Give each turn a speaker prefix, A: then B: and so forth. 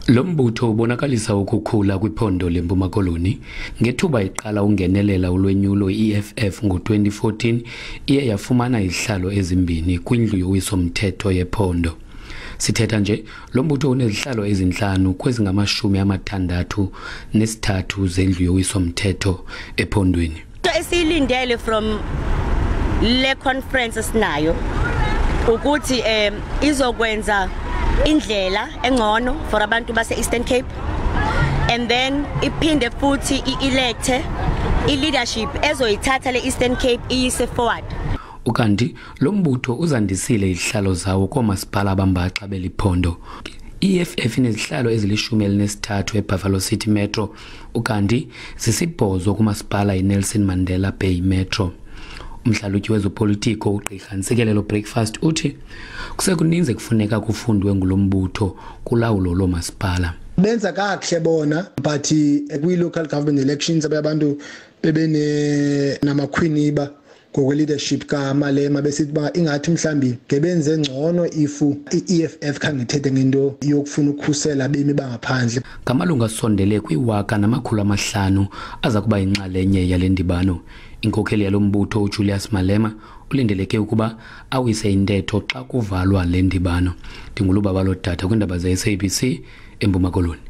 A: Lo mbutho ubonakalisa ukukhula kwiphondo leMpuma Koloni. Ngethuba iqala ungenelela ulwenyulo, i-EFF ngo-2014 iye yafumana izihlalo ezimbini kwindlu yowiso-mthetho yephondo. Sithetha nje, lo mbutho unezihlalo ezintlanu kwezingama-63 zendlu yowiso-mthetho ephondweni.
B: Into esiyilindele from le conference esinayo ukuthi izokwenza indlela engcono for abantu base Eastern Cape, and then iphinde futhi i-electe i-leadership ezoyithatha le Eastern Cape iyise forward.
A: Ukanti lo mbutho uzandisile izihlalo zawo koomasipala abambaxa beliphondo. I-EFF inezihlalo ezili-13 eBuffalo City Metro, ukanti zisibhozo kumasipala iNelson Mandela Bay Metro. Umhlalutyi wezopolitiko uGqirha Ntsikelelo Breakfast uthi kusekuninzi kufuneka kufundwe ngulo mbutho kulawulo loomasipala.
C: Benza kakuhle bona, but kwi-local government elections abanye abantu bebene namakhwiniba ngokwe-leadership kaMalema, besithi uba ingathi mhlambi ngebenze ngcono if i-EFF khange ithethe ngento yokufuna ukukhusela abemi bangaphandle.
A: Ngamalungu asondele kwi-1500 aza kuba yinxalenye yale ndibano. Inkokheli yalo mbutho uJulius Malema ulindeleke ukuba awise intetho xa kuvalwa le ndibano. NdinguLubabalo Dada kwiindaba ze-SABC eMpuma Koloni.